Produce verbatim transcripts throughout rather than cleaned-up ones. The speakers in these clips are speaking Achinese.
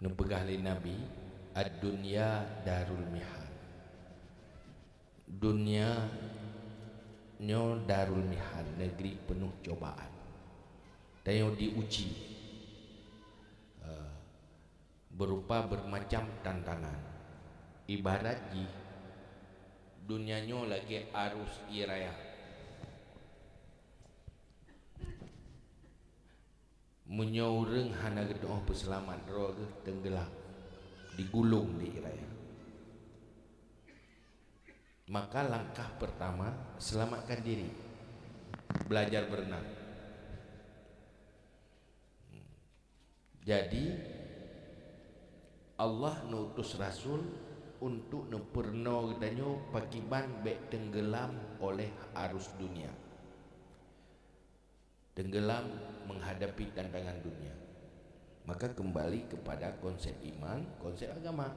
Neupeugah lé Nabi, "Ad-dunya darul mihan." Dunia nyoe darul mihan, negeri penuh cobaan. Tanyoe diuji, eh, berupa bermacam tantangan. Ibarat jih, dunia nyoe lagée arus ie raya. Meunyoe ureuëng hana geutu'oh peuseulamat, droe geuh teunggeulam, digulong di ie raya. Maka langkah pertama, selamatkan diri. Belajar berenang. Jadi, Allah neutus rasul untuk neupeurunoe geutanyoe pakiban bék teunggeulam oleh arus dunia. Tenggelam menghadapi tantangan dunia. Maka kembali kepada konsep iman, konsep agama.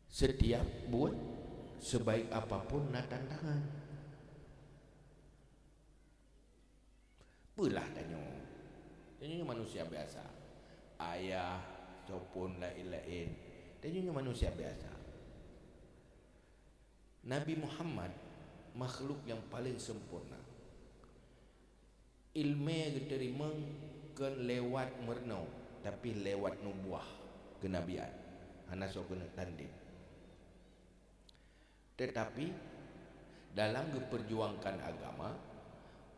Setiap buet, sebaik apapun, na tantangan. Peulah tanyoe. Tanyoe nyoe manusia biasa. Ayah, ataupun laén-laén. Tanyoe nyoe manusia biasa. Nabi Muhammad makhluk nyang paleng sempurna. Iéleumé geuteurimong kon lewat meurunoe, tapi lewat nubuah keunabian, hana soe keuneuk tandeng. Teutapi, dalam geupeujuangkan agama,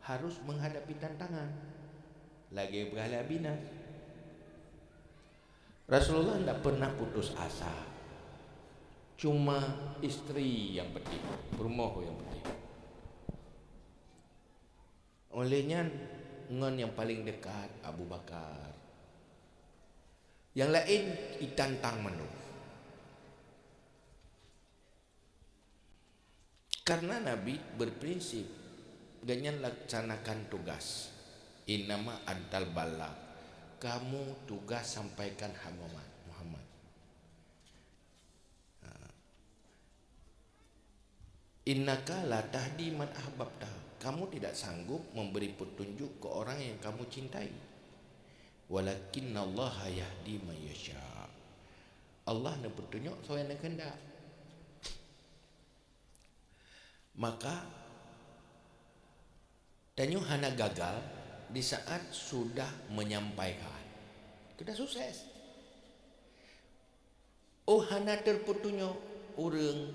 harus menghadapi tantangan. Lagée peugah lé Abi Nas, Rasulullah ndak pernah putus asa. Cuma istri nyang penting, peurumoh nyang penting. Óh lheueh nyan, ngon nyang paleng dekat, Abu Bakar. Nyang laén itantang mandum. Karena Nabi berprinsip, gobnyan laksanakan tugas. "Innama antal balagh." Kamu tugas sampaikan hak Muhammad. Ha. "Innaka la tahdi man ahbabta." Kamu tidak sanggup memberi petunjuk ke orang yang kamu cintai. "Walakinnallaha yahdi man yasha." Allah neupeutunyok soe nyang geukeundak. Maka, tanyoe hana gagal di saat sudah menyampaikan. Sudah sukses. Oh, hana teupeutunyok ureuëng,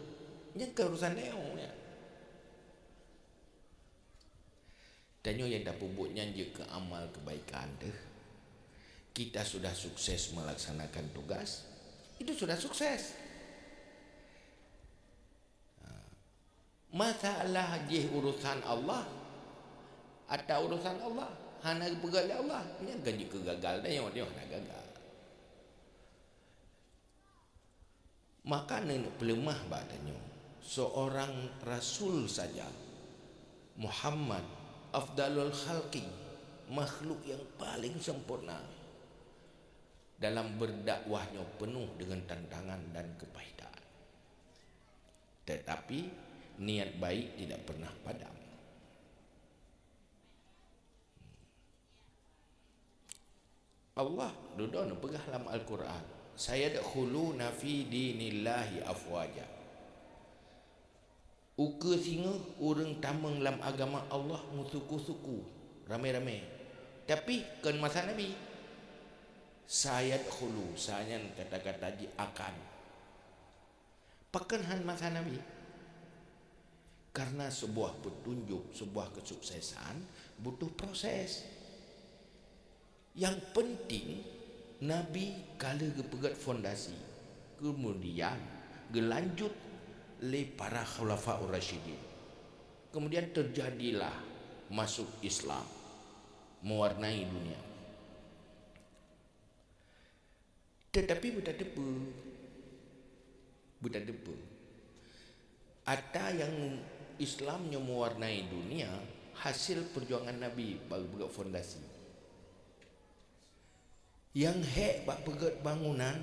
nyan keuh urusan tanyoe nyan. Tanyoe nyang tapeubuet nyan jeuet keu amal kebaikan teuh. Kita sudah sukses melaksanakan tugas, itu sudah sukses. Ha. Masalah jih urusan Allah, ata urusan Allah, hana geupeugah lé Allah, nyan ka jeuet keu gagal, tanyoe, tanyoe hana gagal. Maka neuneuk peuleumah bak tanyoe, seorang rasul saja, Muhammad afdalul khalqi, makhluk yang paling sempurna, dalam berdakwah nyoe penuh dengan tantangan dan kepahitan. Tetapi, niat baik tidak pernah padam. Allah dudoe neupeugah lam Al-Quran, "Sayadkhuluna fi dinillahi afwaja." Ukeue singoh ureuëng tamong lam agama Allah meusuku-suku, ramé-ramé. Tapi kon masa Nabi. "Sayadkhulu", sa nyan kata-kata jih akan. Pakon hán masa Nabi? Karena sebuah petunjuk, sebuah kesuksesan butuh proses. Yang penting, Nabi ka lheueh geupeugét fondasi, kemudian geulanjut lé para khulafaur rasyidin. Kemudian terjadilah masuk Islam, mewarnai dunia. Tetapi beutateupeue, beutateupeue, ata nyang Islam nyoe meuwarnai dunia, hasil peujuangan Nabi bak geupeugét fondasi. Nyang hék bak peugét bangunan,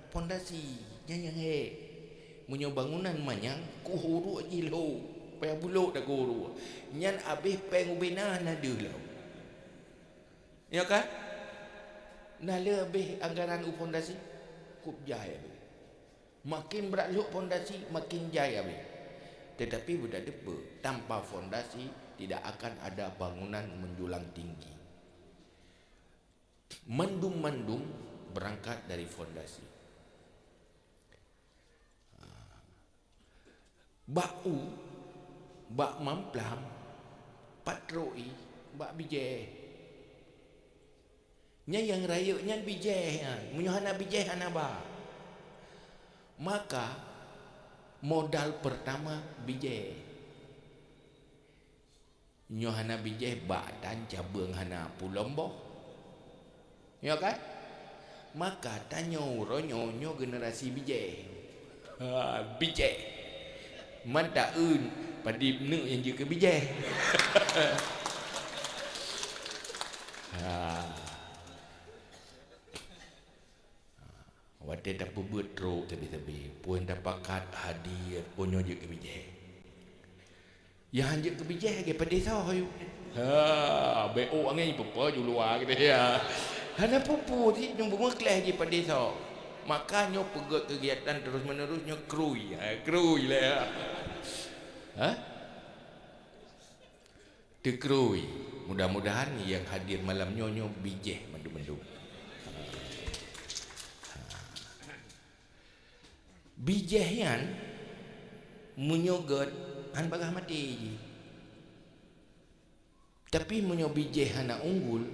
fondasi, nyan nyang hék. Meunyoe bangunan manyang, kuh uruek jih lhô, payah bulok takue uruek. Nyan abéh péng ubé na, na deuh lom. Ya kan? Nah, lé habéh anggaran u fondasi, kub jai habéh. Makin brat lhok fondasi, makin jai habéh. Tetapi beutateupeue, tanpa fondasi tidak akan ada bangunan menjulang tinggi. Mandum-mandum berangkat dari fondasi. Bak u, bak mamplam, pat trok i, bak bijéh. Nyan nyang rayeuk nyan bijéh nyan. Meunyoe hana bijéh, hana ba. Maka, modal pertama bijéh. Nyoe hana bijéh, bak tan cabeueng hana pulom boh. Ya kan? Maka tanyoe uroe nyoe, nyoe generasi bijéh. Ha, bijéh. Man taeun padib neuk nyang jeuet keu bijéh. Ha. Watée tapeubeuet trok sabe-sabe, peue tapakat hadir, peue nyoe jeuet keu bijéh. Nyang han jeuet keu bijéh lagée padé soe yue. Ha, bék ôk angén peue-peue ju luwa gitu ya. Hana peue-peue cit nyang beumeukleh jih padé soe. Maka nyoe peugét keugiatan terus-menerus nyoe krui. Ha, krui lé. Ha? Teukrui. Mudah-mudahan nyang hadir malam nyoe, nyoe bijéh mandum-mandum. Bijéh nyan meunyoe gét, han bagaih maté jih. Tapi meunyoe bijéh hana unggul,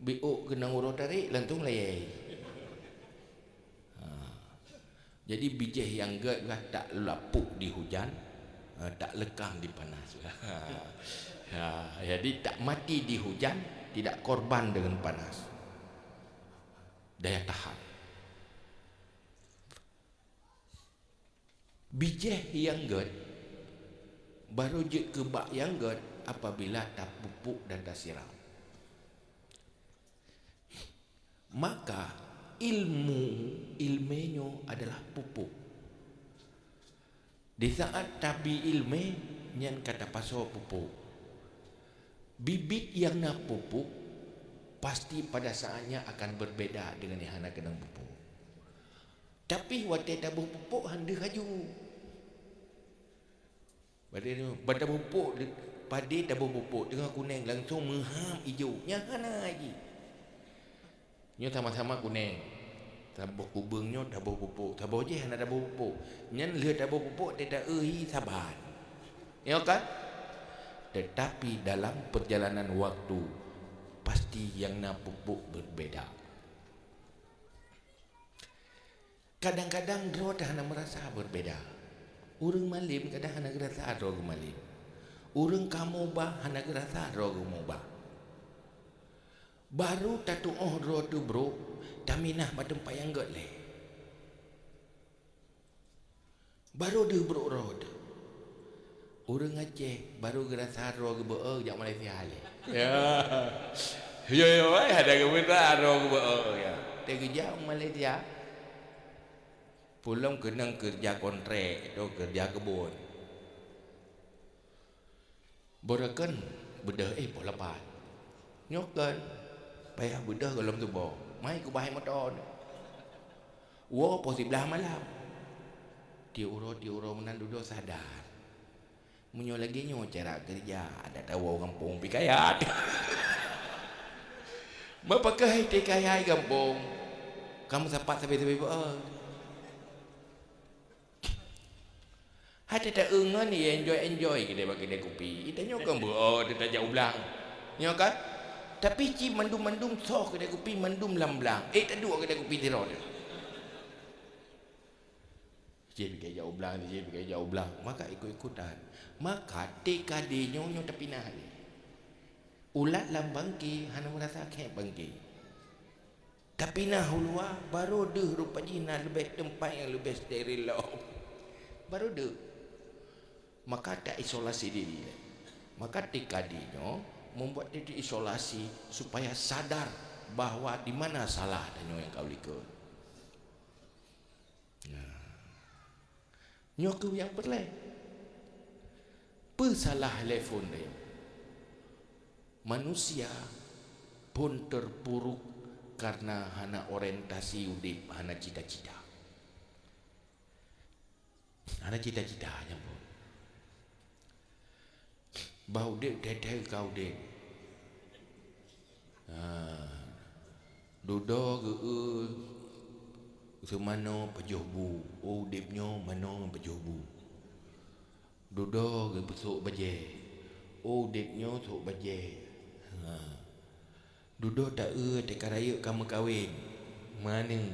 biôk keunong uroe tarék, lantong layée. Ha. Jadi, bijéh nyang gét lah tak lapuk di hujan, ha, tak lekang di panas. Ha, jadi tak mati di hujan, tidak korban dengan panas. Daya tahan. Bijéh nyang gét barô jeuet keu bak nyang gét apabila tapupuk dan tasiram. Maka, ilmu, ileumé nyoe adalah pupuk. Di saat tabi ileumé, nyan ka tapasoe pupuk. Bibit nyang na pupuk, pasti pada saatnya akan berbeda dengan nyang hana keunong pupuk. Tapi watée taboh pupuk, han deuh laju. Padé nyoe, ban taboh pupuk, padé taboh pupuk teungoh kunéng langsong meuham ijo. Nyan hana jih. Nyoe sama-sama kunéng. Taboh kubeueng nyoe taboh pupuk. Saboh jih hana taboh pupuk. Nyan lheueh taboh pupuk, teuta eu hi saban. Ya kan? Tetapi dalam perjalanan waktu, pasti nyang na pupuk berbeda. Kadang-kadang droe teuh hana meurasa berbeda. Ureuëng malém kadang hana geurasa droe geumalém. Ureuëng ka muba hana geurasa droe geumuba. Barô tatuoh droe teuh brok, taminah bak teumpat nyang gét lé. Barô deuh brok droe teuh. Ureuëng Aceh barô geurasa droe geubeuôt jak Malaysia lé. Ya. Yo, yo, wai, ada geubeuôt droe geubeuôt, ya. Teugeujak u Malaysia. Pulom keunong keureuja kontrak, itu keureuja keubon. Boh dakon beudôh, eh, poh lapan. Nyoe kon, payah beudôh gohlom tuboh. Mai kubahai moto. Woe poh siblaih malam. Tiep uroe, tiep uroe meunan dudoe sadar. Meunyoe lagée nyoe cara keureuja, adak tawoe gampông pih kayat. Meupakéh teuh kayai gampông, kamoe sapat sabe-sabe beuôt. Hai teuta eu ngon ie enjoy-enjoy keudeh bak keudeh kupi. Ita nyoe kan beuôt teuta jak u blang. Nyoe kan? Tapi ci mandum-mandum soh keudeh kupi mandum lam blang. Eh, taduek keudeh kupi sidroe teuh. Jih pike jak u blang, jih pike jak u blang. Maka ikut-ikutan. Maka T K D nyoe, nyoe tapinah lé. Ulat lam bangke hana meurasa khép bangke. Tapi na u luwa, barô deuh rupa jih na leubeh teumpat nyang leubeh steril lom. Barô deuh. Maka ta isolasi diri. Maka T K D nyoe membuat diri isolasi supaya sadar bahwa di mana salah tanyoe nyang ka likot. Nah. Nyoe keuh nyang peureulée. Peue salah lé phon tanyoe? Manusia Phon teupuruk kareuna hana orientasi udeb, hana cita-cita. Hana cita-cita nyang phon. Bah udeb thèe-thèe ka udeb. Ha. Dudoe geu-eu seumanoe pajoh bu. Oh, udeb nyoe manoe pajoh bu. Dudoe geupeusok bajée. Oh, udeb nyoe sôk bajée. Ha. Dudoe ta-eu teuka rayeuk ka meukawen. Meuaneuk.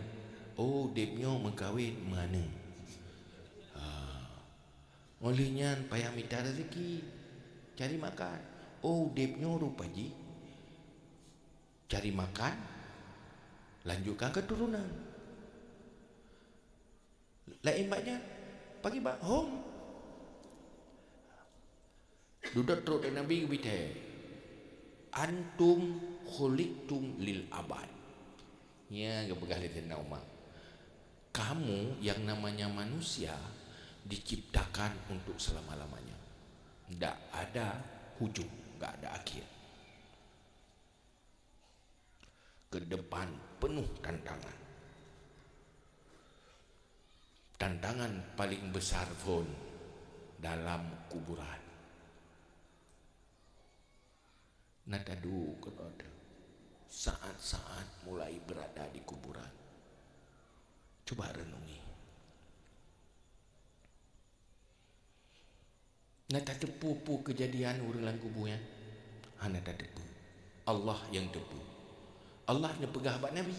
Oh, udeb nyoe meukawen meuaneuk. Ha. Óh lheueh nyan payah mita rezeki, cari makan. Oh, udeb nyoe rupa jih cari makan, lanjutkan keuturonan. Laén bak nyan, pakriban hom. Dudoe trok lé Nabi geubri thèe, "Antum khuliqtum lil abad." Nyan geupeugah lé Saidina Umar, "Kamu yang namanya manusia diciptakan untuk selama-lamanya. Ndak ada hujung, nggak ada akhir." Ke depan penuh tantangan. Tantangan paling besar phon dalam kuburan. Na taduek keudroe teuh saat-saat mulai berada di kuburan. Cuba renungi. Na tateupeue peue keujadian ureuëng lam kubu nyan? Hana tateupeue. Allah nyang teupeue. Allah neupeugah bak Nabi.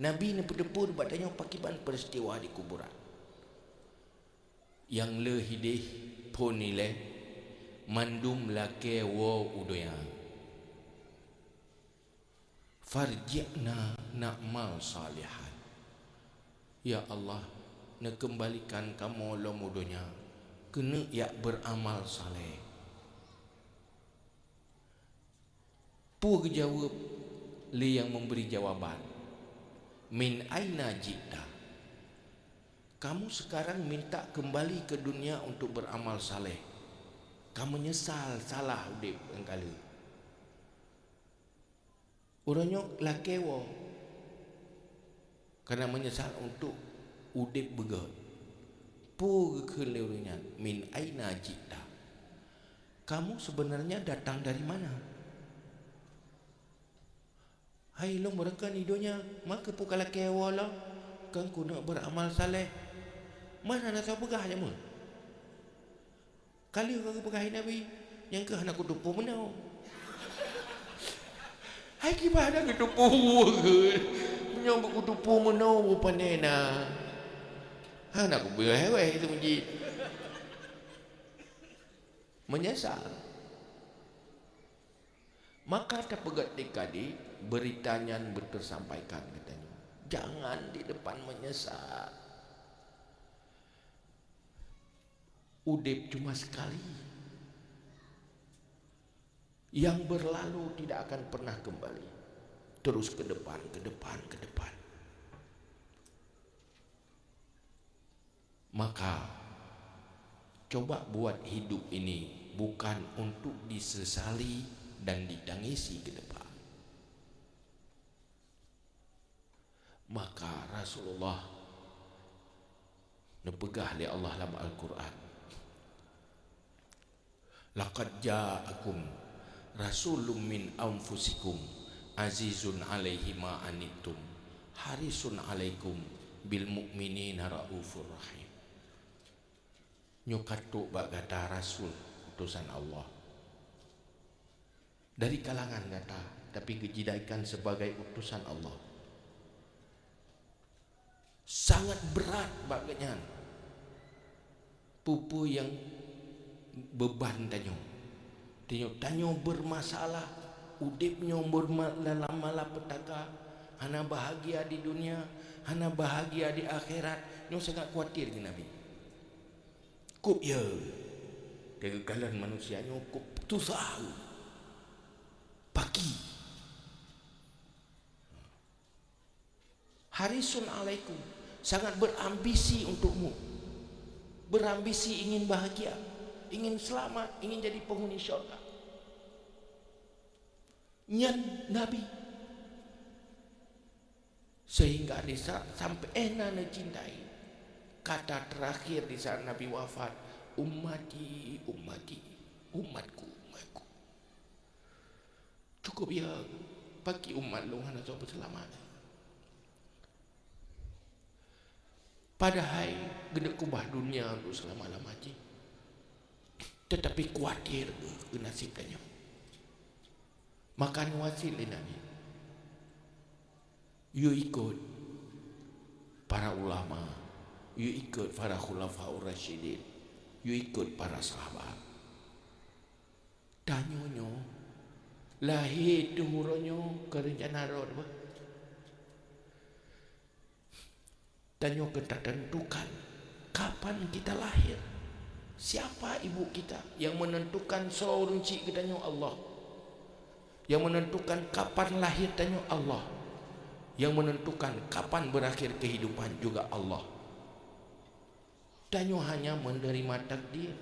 Nabi neupeuteupeue bak tanyoe pakriban peuristiwa di kuburan. Nyang le hideh phon ilée, mandum lakée woe u donya. "Farji'na na'mal salihan." Ya Allah, neukeumbalikan kamoe lom u donya, keuneuk jak beuramal saleh. Peue geujaweueb lé nyang memberi jawaban, "Min aina ji'ta?" Kamu sekarang minta kembali ke dunia untuk beramal saleh. Ka meunyeusal salah udeb nyang ka lheueh. Uroe nyoe lakée woe, kareuna meunyeusal untuk udeb beugét. Peue geukheun lé ureuëng nyan, "Min aina ji'ta?" Kamu sebenarnya datang dari mana? Hai lôn beureukan i donya, ma keupeue ka lakée woe lom? Kan keuneuk beuramal saleh. Mana na sapeugah jameun? Ka lheueh ka geupeugah lé Nabi, nyang keuh hana kuteupeu meunoe. Hai kiban hana kuteupeu, meunyoe beu kuteupeu meunoe beu pandai na. Hana kubeue wéh-wéh itu meuji. Meunyeusal. Maka tapeugét tika di berita nyan beuteusampaikan geutanyoe. Jangan di depan meunyeusal. Udeb cuma sekali. Yang berlalu tidak akan pernah kembali. Terus ke depan, ke depan, ke depan. Maka, coba buat hidup ini bukan untuk disesali dan ditangisi ke depan. Maka Rasulullah neupeugah lé Allah lam Al-Qur'an, "Laqad ja'akum rasulun min anfusikum azizun 'alaihi ma 'anittum harisun 'alaikum bil mu'minina raufur rahim." Nyoe ka trok bak gata rasul utosan Allah. Dari kalangan gata, tapi geujadikan sebagai utosan Allah. Sangat brat bak geuhnyan peue-peue nyang beuban tanyoe. Tanyoe, tanyoe beurmasalah, udeb nyoe beurma-, lam malapetaka, hana bahagia di dunia, hana bahagia di akhirat. Nyoe sangat khawatir keu Nabi. Kop ye, teukalon manusia nyoe kop tusah, paki. Harisun 'alaikum, sangat berambisi untukmu. Berambisi ingin bahagia, ingin selamat, ingin jadi penghuni syurga. Nyan Nabi. Sehingga di saat sampai eh na neucintai, kata terakhir di saat Nabi wafat, "Ummati, ummati, umatku, umatku." Cukup ya, bagi umat lôn hana soe peuseulamat. Padahai geuneuk keubah dunia untuk seulama-lama jih, teutapi khawatir keu naseb tanyoe. Maka neuwasiet lé Nabi, yue ikot para ulama, yue ikot para khulafaur rasyidin, yue ikot para sahabat. Tanyoe nyoe lahé teuh uroe nyoe keu reuncana droe bah. Tanyoe keu tatentukan kapan kita lahir. Siapa ibu kita? Yang menentukan soe ureueng chik geutanyoe Allah. Yang menentukan kapan lahir tanyoe Allah. Yang menentukan kapan berakhir kehidupan juga Allah. Tanyoe hanya menerima takdir.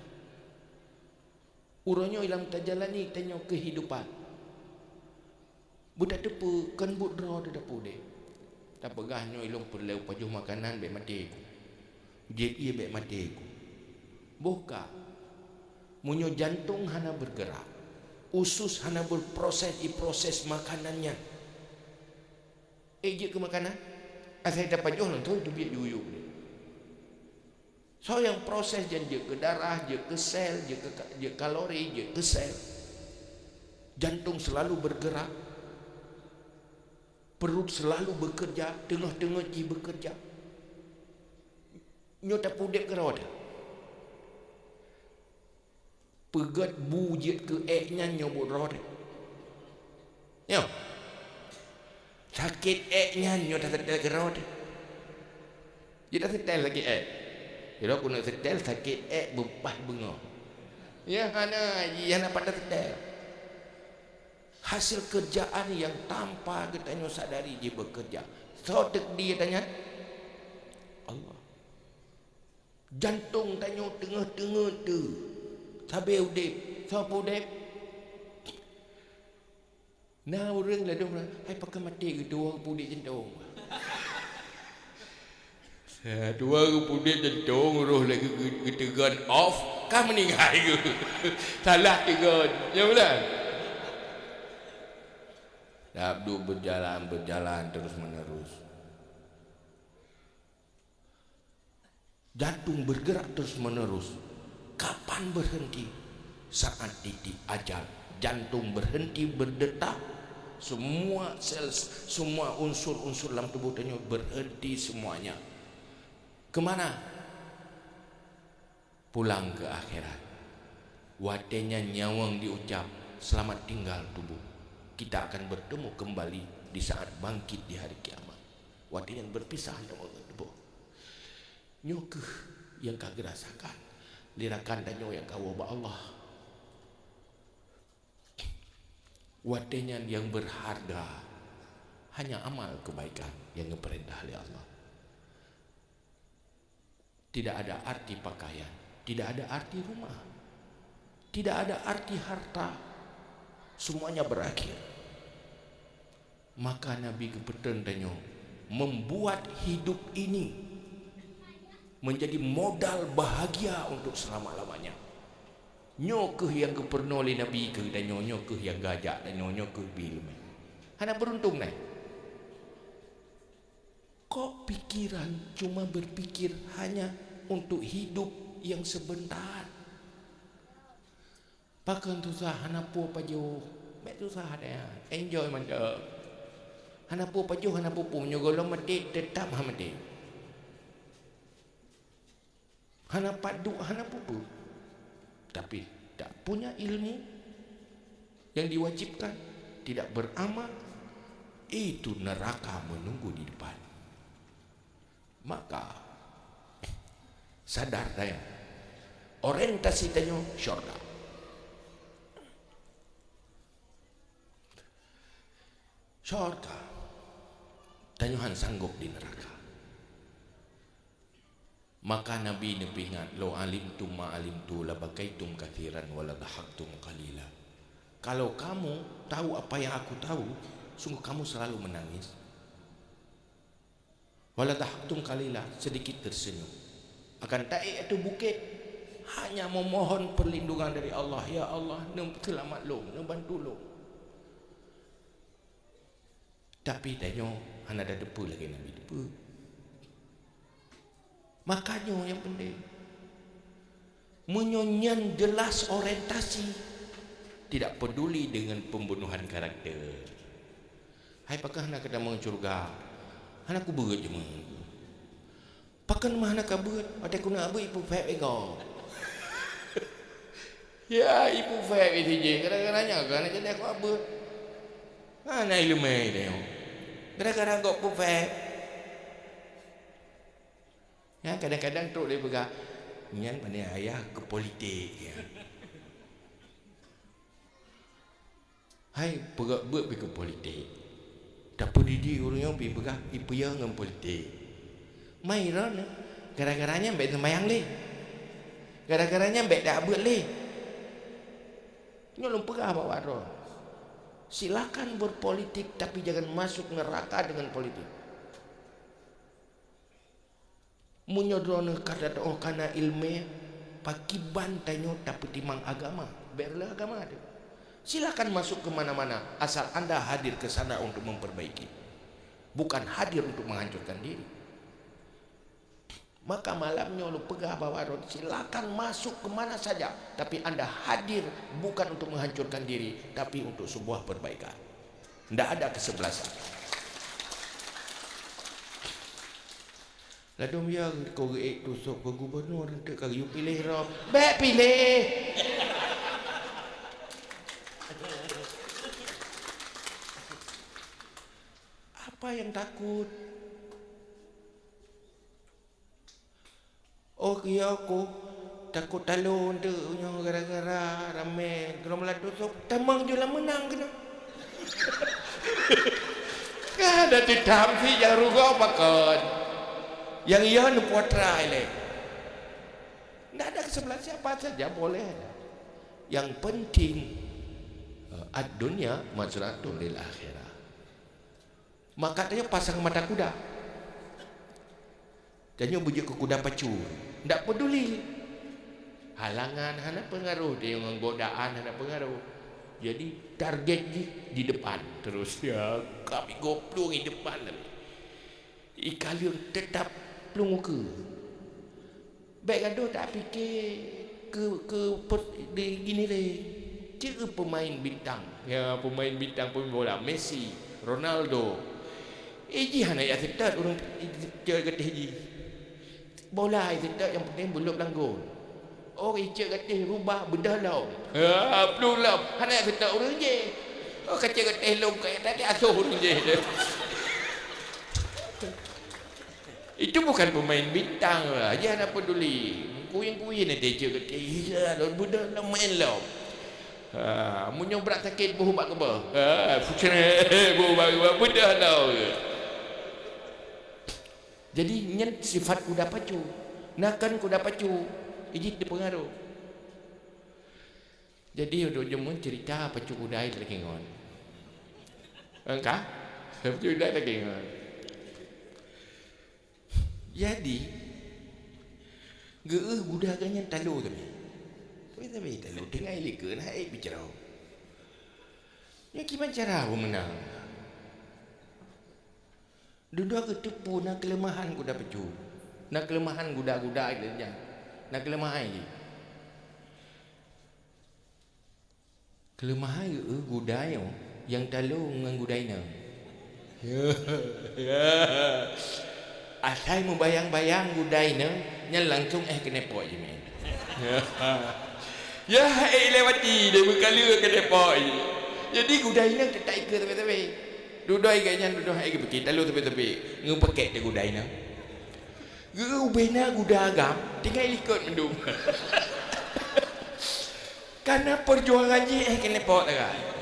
Uroe nyoe ilom tajalani tanyoe keuhidupan. Beutateupeue kon buet droe teuh tapeuudép. Tapeugah nyoe ilôn peureulée pajoh makanan bék maté ku. Jép ié bék maté ku. Boh ka. Meunyoe jantong hana bergerak, usus hana berproses iproses makanan nyan. Eh, jeuet keu makanan? Asai tapajoh lom tu, tu biet yuyup. Soe nyang proses nyan jeuet keu darah, jeuet keu sel, jeuet keu ka-, jeuet kalori, jeuet keu sel. Jantong selalu bergerak, perut selalu bekerja, teungoh-teungoh jih bekerja. Nyoe tapeuudép keudroe teuh. Peugét bu jeuet keu ék nyan nyoe buet droe teuh. Nyoe. Sakét ék nyan nyoe taseutôt keudroe teuh. Jeuet taseutôt sakét ék. Sidroe keuneuk seutôt sakét ék beupaih beungoh. Ya hana, jih hana pat taseutôt. Hasil kerjaan yang tanpa geutanyoe sadari jih bekerja. Soe takdir tanyan? Allah. Jantong tanyoe teungoh-teungoh teuh sabe udép. Soe peuudép? Na ureueng ladôm, "Hai, pakon maté geutuwoe geupeuudép jantong?" Tuwoe geupeuudép jantong, roh lagée geu-, geuteugon off, ka meuninggai geuh. Salah teugon. Nyang beuna. Abdu berjalan, berjalan terus menerus. Jantung bergerak terus-menerus. Kapan berhenti? Saat titik ajal. Jantung berhenti berdetak, semua sel, semua unsur-unsur dalam tubuh tanyoe berhenti semuanya. Kemana? Pulang ke akhirat. Watée nyan nyawöng diucap, "Selamat tinggal tubuh. Kita akan bertemu kembali di saat bangkit di hari kiamat." Watée nyan berpisah nyawöng ngon tuboh. Nyoe kheueh nyang ka geurasakan lé rakan tanyoe nyang ka woe bak Allah. Watée nyan nyang berharga hanya amal kebaikan nyang geupeurintah lé Allah. Tidak ada arti pakaian, tidak ada arti rumah, tidak ada arti harta. Semuanya berakhir. Maka Nabi geupeutrön tanyoe membuat hidup ini menjadi modal bahagia untuk selama-lamanya. Nyoe kheueh nyang geupeurunoe lé Nabi keu tanyoe, nyoe kheueh nyang geujak tanyoe, nyoe kheueh bi leumeh. Hana beuruntung nai. Kok pikiran cuma berpikir hanya untuk hidup yang sebentar? Pakon susah hana peue pajoh? Bék susah deh, enjoy mantap. Hana peue pajoh, hana peue-peue, meunyoe gohlom maté, teutap hana maté. Hana pat duek, hana peue-peue. Tapi tak punya ilmu yang diwajibkan, tidak beramal, itu neraka menunggu di depan. Maka sadar daya, orientasi tanyoe syurga. Syurga. Tanyoe han sanggob di neraka. Maka Nabi neupeuingat, "Lau alimtum ma alimtu labakaitum katsiran wa ladhahaktum qalila." Kalau kamu tahu apa yang aku tahu, sungguh kamu selalu menangis. Wala dahaktum qalila, sedikit tersenyum. Akan taék ateueh bukét, hanya memohon perlindungan dari Allah, "Ya Allah, neuseulamat lôn, neubantu lôn." Tapi tanyoe hana tateupeue lagée Nabi teupeue. Makanya yang penting, meunyoe nyan jelas orientasi, tidak peduli dengan pembunuhan karakter. Hai pakon hana katamong syeuruga, hana kubeuet jeumeu. Pakon mah hana kabeuet, watée keuneuk abeuet ipeufek bego. Ya, ipeufek bisi jih, gara-gara nyan keuneuk jadi aku abeuet. Hana ileumé tanyoe. Gara-gara gob peufek. Ya, kadang-kadang trok lé peugah, "Nyan pandai ayah keu politik," ya. Hai, peugah beuet pi keu politik. Tapeudidik ureuëng nyang pi peugah, ipeuyah ngon politik. Mai droeneuh, gara-gara nyan bék seumayang lé. Gara-gara nyan bék dak beuet lé. Nyoe lôn peugah bak droe. Silakan berpolitik, tapi jangan masuk neraka dengan politik. Meunyoe droeneuh ka tatu'oh kana iéleumé, pakiban tanyoe tapeutimang agama, bék reuloh agama teuh. Silakan masuk ke mana-mana, asal anda hadir ke sana untuk memperbaiki, bukan hadir untuk menghancurkan diri. Maka malam nyoe lôn peugah bahwa droe silakan masuk ke mana saja, tapi anda hadir bukan untuk menghancurkan diri, tapi untuk sebuah perbaikan. Ndak ada kesebelasan. Ladom ya kau geuék tusok keu gubernur, enteuk ka geuyue piléh droe. Bék piléh! Apa yang takut? Oh, iya ku takot talo enteuk nyoe gara-gara ramé geulom lat tusok, tamong jeulah meunang keunoe. Ka ada teutam si nyang rugoe pakon. Nyang iya neupuatra ilée. Ndak ada kesebelasan, siapa saja boleh. Yang penting, eh, ad-dunya mazra'atun lil akhirah. Maka tanyoe pasang mata kuda. Tanyoe beujeuet keu kuda pacu. Ndak peduli. Halangan hana pengaruh, tanyoe ngon godaan hana pengaruh. Jadi, target jih di depan terus. Ya, kami goplueng di depan tadi. Ikaleueng tetap plueng ukeue. Bék gadoh tapike keu, keu pet-, di gini lé. Ceu pemain bintang. Ya, pemain bintang pemain bola. Messi, Ronaldo. Eh, jih hana jak seutôt ureuëng cek gatéh jih. Bola seutôt nyang penting beulôb lam gol. Oh, icek gatéh rubah beudah lom. Ha, plueng lom. Hana jak seutôt ureuëng jih. Oh, kacek gatéh lom keu tadi asoh ureuëng jih. Itu bukan pemain bintang lah, dia hana peduli. Kuyen-kuyen ada je kata, "Iya, lôn beudôh lôn main lom." Ha, meunyoe brat sakét, boh bak keubah. Ha, pucrek, boh bak keubah, beudôh lom. Jadi, nyan sifat kuda pacu. Nah, kan kuda pacu, ijih teupeungaruh. Jadi, udok jeumun cerita pacu kuda lagée ngon. Engka? Pacu kuda lagée ngon. Jadi, geu-, guda geuh nyan talo sabe. Tapi, tapi talo tinggai likot, hai bicara. Nyoe kiban cara beumeunang. Dudoe geuteupeue na keuleumahan guda pacu. Na keuleumahan guda-guda nyan. Na keuleumahan jih. Keuleumahan geu-, guda nyoe nyang talo ngon guda inong. Asai meubayang-bayang guda inong, nyan langsong éh keuneupok jimé. Ya, éh lewati deh meukaleueng keuneupok jih. Jadi guda inong teutap ikeue sabe-sabe. Dudoe gobnyan dudoe éh geupike talo sabe-sabe. Ngeupakek teuh guda inong. Geu-, ubena guda agam, tinggai likot mandum. Karena perjuangan jih éh keuneupok tagai.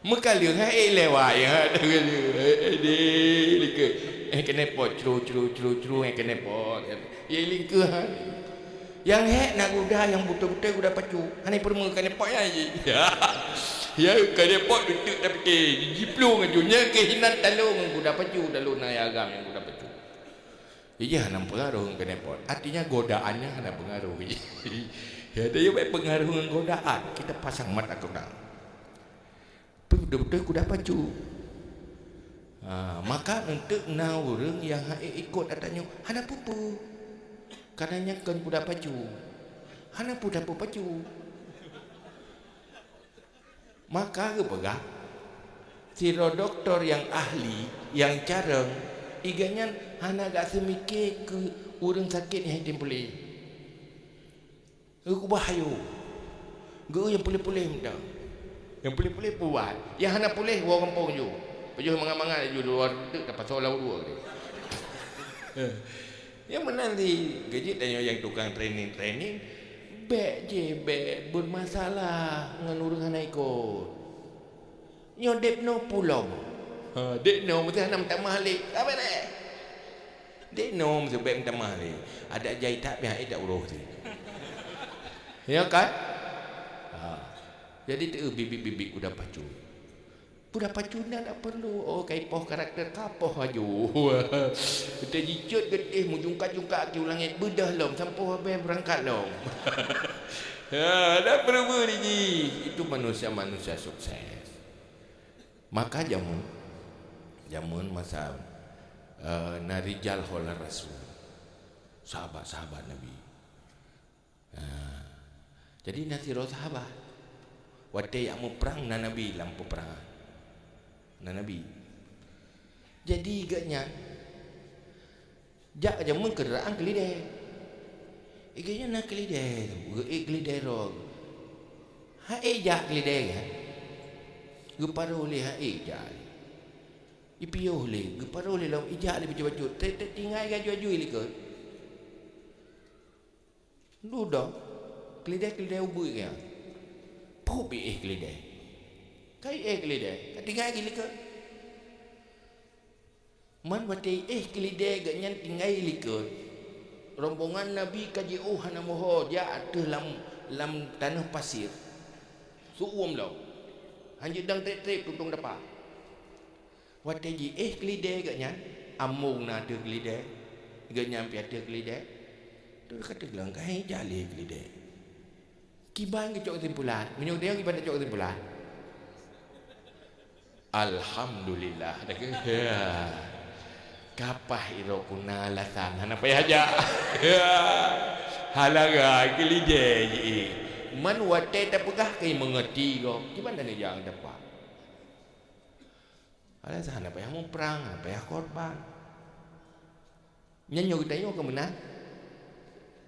Meukaleueng hai éh lewat, ya, éh deh, likot. Éh keuneupok, cru, cru, cru, cru, éh keuneupok. Ya, lingkeuh, ha. Nyang hék na guda nyang beutôi-beutôi guda pacu. Hana peurumoh ka nepok nyan jih. Ya. Ya, ka nepok dutek tapike. Jiplueng aju. Nyan keuh hinan talo ngon guda pacu, talo na ya agam nyang guda pacu. Ijih hana pengaruh ngon ka nepok. Artinya godaannya hana pengaruh. Ya, dia baik pengaruh ngon godaan. Kita pasang mata kurang. Beutôi-beutôi kuda pacu. Ha, maka eunteuk na ureuëng nyang hana ikot ata nyoe, hana peue-peue. Karena nyan kon kuda pacu. Hana peue tapeupacu. Maka geupeugah, sidroe dokto nyang ahli, nyang carông, igeuh nyan hana gak seumike keu ureuëng sakét nyang hana puléh. Geukeubah ayue. Geu nyang puléh-puléh mantong. Nyang puléh-puléh puat. Nyang hana puléh woe gampông ju. Pajoh mangat-mangat ju luwa teuk ka pasoe lam uruek tadi. Nyang meunan di geujit tanyoe nyang tukang training-training. Bék je bék bermasalah ngon ureuëng hana ikot. Nyoe deb noe pulom. Ha, deb noe meusti hana meutamah lé. Sabe lé. Deb noe meusti bék meutamah lé. Adak jai that pih hai dak uroh si. Ya kan? Ha. Jadi teu bibit-bibit kuda pacu. Kuda pacu ndak, ndak perlu. Oh, kai poh karakter kapoh aju. Kita jicet getih mujungkat-jungkat aki ulangit bedah lom sampoe habéh berangkat lom. Ya, dak perlu beri ji. Itu manusia-manusia sukses. Maka jameun, jameun masa, eh, na rijal haula Rasul, sahabat-sahabat Nabi. Nah, jadi na sidroe sahabat, watée jak muprang na Nabi lam peupeurangan. Na Nabi. Jadi geuhnyan Jak jameun keudaraan keulidée. Igeuhnyan na keulidée, geuék keulidée droe. Ha'é jak keulidée nyan. Geuparoh lé ha'é jak lé. Ipiôh lé, geuparoh lé lom ijak lé bacut-bacut. Treb-treb tinggai geuaju-aju ilikot. Dudoe, keulidée-keulidée ubeut nyan. Peubiéh keulidée. Ka iéh keulidée, ka tinggai geulikot. Man watée éh keulidée geuhnyan tinggai likot, rombongan Nabi ka jiôh hana meuho jak ateueh lam, lam tanoh pasier. Su'uem lom. Hanjeuet dang treb-treb tutong dapa. Watée jiéh keulidée geuhnyan, among na ateueh keulidée, geuhnyan pih ateueh keulidée. Terus ka teugleng, ka hai jaleh keulidée. Kiban geucok keusimpulan. Meunyoe geutanyoe kiban tacok keusimpulan. Alhamdulillah. Ya. Kapah iroe kuna alasan. Hana payah jak. Ya. Halaga keulidée ji. Man watée tapeugah keu meungerti gob. Kiban dan jak teupah. Alasan hana payah muprang, hana payah korban. Nyan nyoe geutanyoe ka meunan.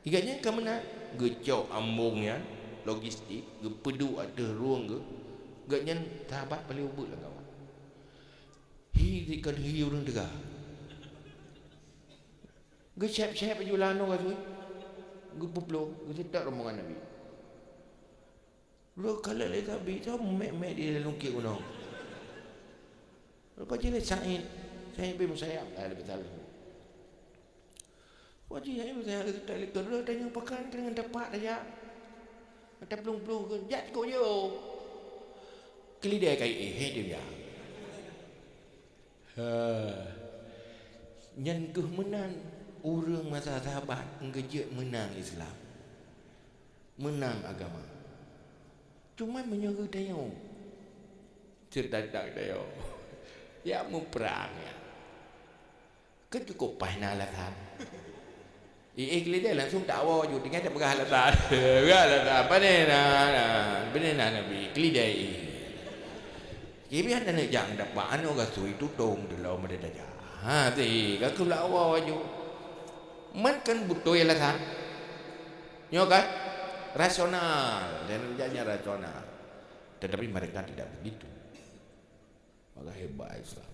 Gobnyan ka meunan. Geucok ambong nyan, logistik, geupeuduek ateueh rueng geuh. Gobnyan sahabat paléng ubeut lam kawan. Hi dikon hi ureuëng teuga. Geucép-cép aju lanoe gasui. Geupeuploh, geuseutôt rombongan Nabi. Lôn kalon lé Nabi, teuh meumék-mék di lalong kiek gunong. Leupah jih lé Said, Said bin Musayyab, lah leubeh salah. Leupah jih Said bin Musayyab geuteutek likot, lôn tanyong pakon keuneuk teupah tajak. Taplueng-plueng keu, jak tikok yo. Keulidée ka iéh, hé teuh jak. Ha. Nyan keuh meunan ureuëng masa sahabat geujeuet meunang Islam. Meunang agama. Cuma meunyoe geutanyoe, ceudak-dak tanyoe, ya muprang ya. Keu cukup paih na alasan. Iéh keulidée langsung tak awoe ju, tinggai tak peugah alasan. Peugah alasan, pane na, na, pane na Nabi, keulidée iéh. Kiban taneuk jak dapat aneuk gasui tutong teulom ada daja. Ha, si, ka keu lak awoe ju. Man kan beutôi alasan. Nyoe kan? Rasional. Dan kerjanya rasional. Tetapi mereka tidak begitu. Maka hebat Islam.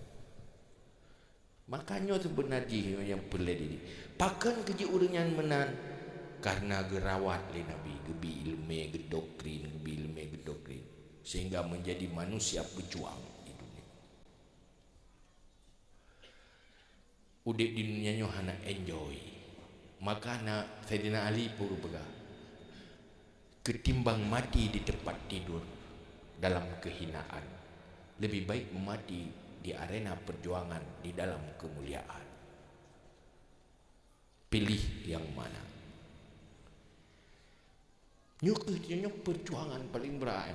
Maka nyoe seubeuna jih nyang peureulée diri. Pakon keujeuet ureuëng nyan meunan? Karena geurawat lé Nabi, geubi iéleumé, geudoktrin, geubi iéleumé, geudoktrin. Sehingga menjadi manusia pejuang di dunia. Udeb di dunia nyoe hana enjoy. Maka na Saidina Ali pun geupeugah, Ketimbang mati di tempat tidur dalam kehinaan, lebih baik mati di arena perjuangan di dalam kemuliaan. Pilih yang mana? Nyoe kheueh, nyoe perjuangan paling berat.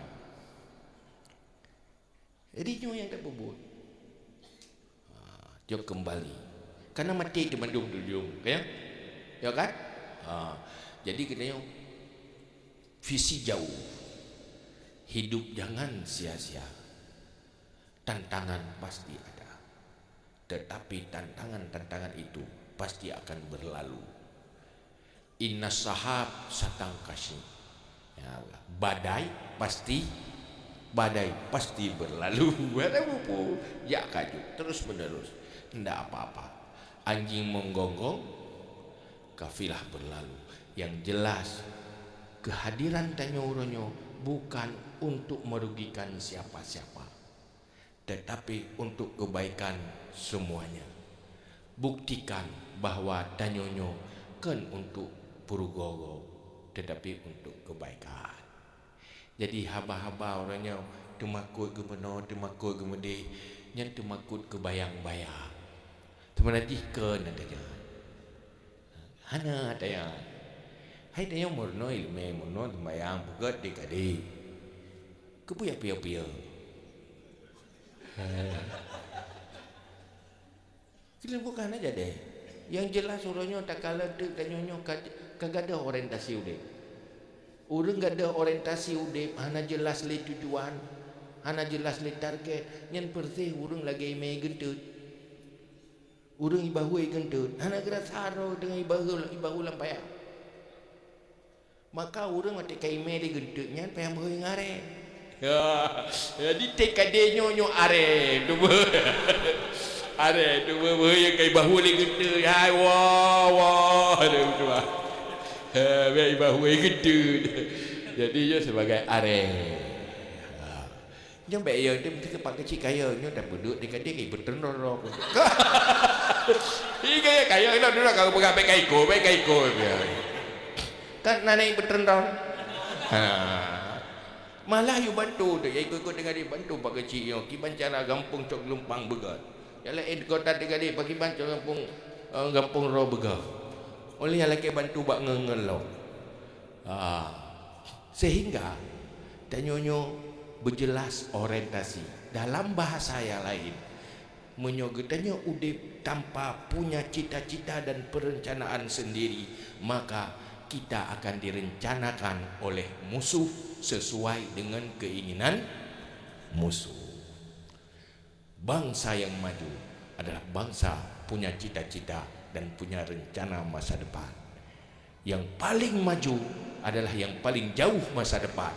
Jadi nyoe nyang tapeubuet. Ha, jok kembali. Karena maté teumandum tujuh, ya? Ya kan? Ha, jadi keuneuk visi jauh. Hidup jangan sia-sia. Tantangan pasti ada. Tetapi tantangan-tantangan itu pasti akan berlalu. Inna sahab satangkasyi. Ya, badai pasti, badai pasti berlalu. Ada buku, jak kaju, terus menerus. Ndak apa-apa. Anjing menggonggong, kafilah berlalu. Yang jelas, kehadiran tanyoe uroe nyoe bukan untuk merugikan siapa-siapa, tetapi untuk kebaikan semuanya. Buktikan bahwa tanyoe nyoe kon untuk peurugoe-goe, tetapi untuk kebaikan. Jadi haba-haba uroe nyoe teumakot geubunoe, teumakot geumeudeh, nyan teumakot keubayang-bayang. Seubeuna jih kon nyang keujeuet. Hana taya. Hai tanyoe meurunoe ileumèe, meurunoe seumayang, peugöt di kadi. Keupeue piye-piye? Keuneuk bukan aja deh. Yang jelas uroe nyoe takalon teuk tanyoe nyoe ka, ka gadôh orientasi udép. Ureuëng gadôh orientasi udép hana jelas lé tujuan, hana jelas lé target, nyan persis ureuëng lagèe imè geunteut. Ureuëng ibahue geunteut, hana geurasa droe deungon ibahue, ibahue lam paya. Maka ureuëng watèe ka imè lé geunteut nyan payah meuhôi ngon arè. Ya, jadi T K D nyoe, nyoe arè, tu beuh. Arè, tu beuh, beuh, nyang ka ibahue lé geunteut. Hai, wah, wah, ada tu ah. Ha, biar ibahue geunteut. Jadi, nyoe sebagai arè. Ha. Nyoe bèk yo, dia mesti Pak Keuchik kaya, nyoe dah beuduk di gading, eh, beutreun roh-roh. Ih, kaya, kaya, kaya, dulu kalau peugah bèk ka iko, bèk ka iko, ya. Kan na nèk beutreun roh. Ha. Malah yue bantu tu, ya ikut-ikut dengan dia bantu Pak Keuchik nyoe, kiban cara gampông Cot Geulumpang beugöt. Ya laén kota di gading, pakiban cara gampông, eh, gampông roh beugöt. Oleh nyang lakèe bantu bak ngeungeun lom. Ah, sehingga tanyoe nyoe beujeulaih orientasi. Dalam bahasa yang lain, meunyoe geutanyoe udép tanpa punya cita-cita dan perencanaan sendiri, maka kita akan direncanakan oleh musuh sesuai dengan keinginan musuh. Bangsa yang maju adalah bangsa punya cita-cita dan punya rencana masa depan. Yang paling maju adalah yang paling jauh masa depan.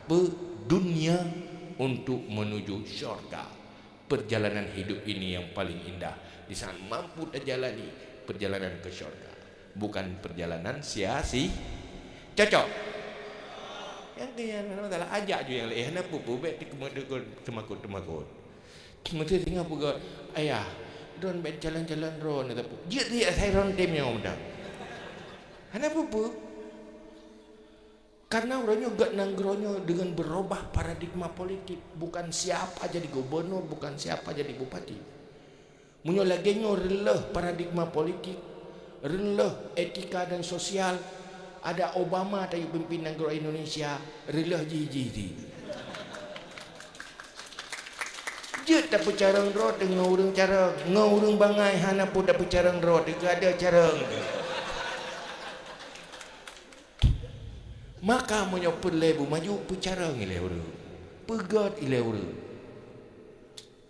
Pe-, dunia untuk menuju syurga. Perjalanan hidup ini yang paling indah. Di saat mampu terjalani perjalanan ke syurga. Bukan perjalanan sia-si-, cocok? Yang dia masalah ajak juga yang lain. Kenapa pun baik teumakut-teumakut. Meusti singoh peugah, "Ayah, droen bèk calon-calon droen," neuteupeue. Jeuet riek asai droen tem nyoe meudan. Hana peue-peue. Karena uroe nyoe gét nanggroe nyoe deungon beurubah paradigma politik. Bukan siapa jadi gubernur, bukan siapa jadi bupati. Meunyoe lagèe nyoe reuleuh paradigma politik, reuleuh etika dan sosial, ada Obama tayue pimpin nanggroe Indonesia, reuleuh jih-jih di. Jeuet tapeucarông droe teungoh ureueng carông, ngon ureueng bangai hana peue tapeucarông droe, teuka ada carông. Maka meunyoe peureulèe beumaju, peucarông ilèe ureueng, peugöt ilèe ureueng.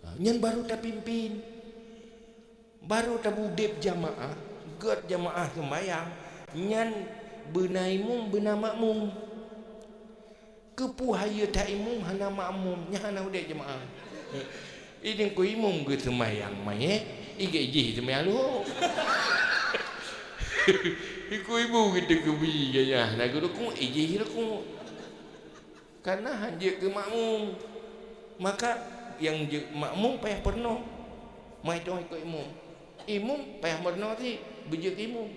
Ha, nyan baru tapimpin. Baru taudép jamaah, gét jamaah seumbayang, nyan beuna imum, beuna makmum. Keupeue hayeu that imum hana makmum, nyan hana udép jamaah. Idin ku imum geuseumbayang manyét, igek jih seumbayang luhô. Iku imum geuteukeubri gaya, na geurukuk, ijih rukuk. Karena han jeuet keu makmum. Maka nyang jeuet makmum payah peurunoe. Meuhitông ikot imum. Imum payah meurunoe cit, beujeuet keu imum.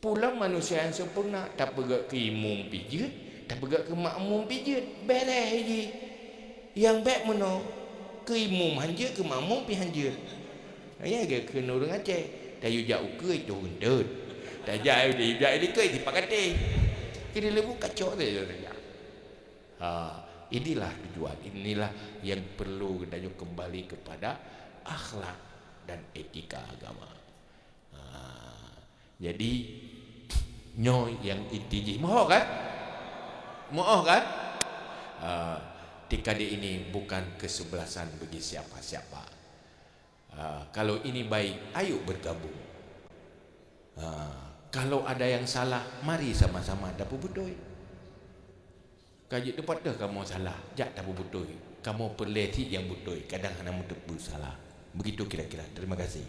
Pulang manusia nyang sempurna, tapeugét keu imum pih jeuet, tapeugét keu makmum pih jeuet, bèrèh jih. Nyang bèk meunoe, keu imum hanjeuet, keu makmum pih hanjeuet. Nyan keuh kheun ureueng Aceh, tayue jak ukeue toh geunteut. Tajak, tayue jak likot sipak gatéh. Keu dilèe buet kacok saja. Ha, inilah tujuan, inilah yang perlu kita kembali kepada akhlak dan etika agama. Ha, jadi, nyoe nyang inti jih. Moh kan? Moh kan? Ha, T K D ini bukan kesebelasan bagi siapa-siapa. Ha, kalau ini baik, ayo bergabung. Ha, kalau ada yang salah, mari sama-sama tapeubutôi. Ka jeuet teupot teuh kamoe salah, jak tapeubutôi. Kamoe peureulèe cit nyang butôi, kadang hana meuteupeue salah. Begitu kira-kira. Terima kasih.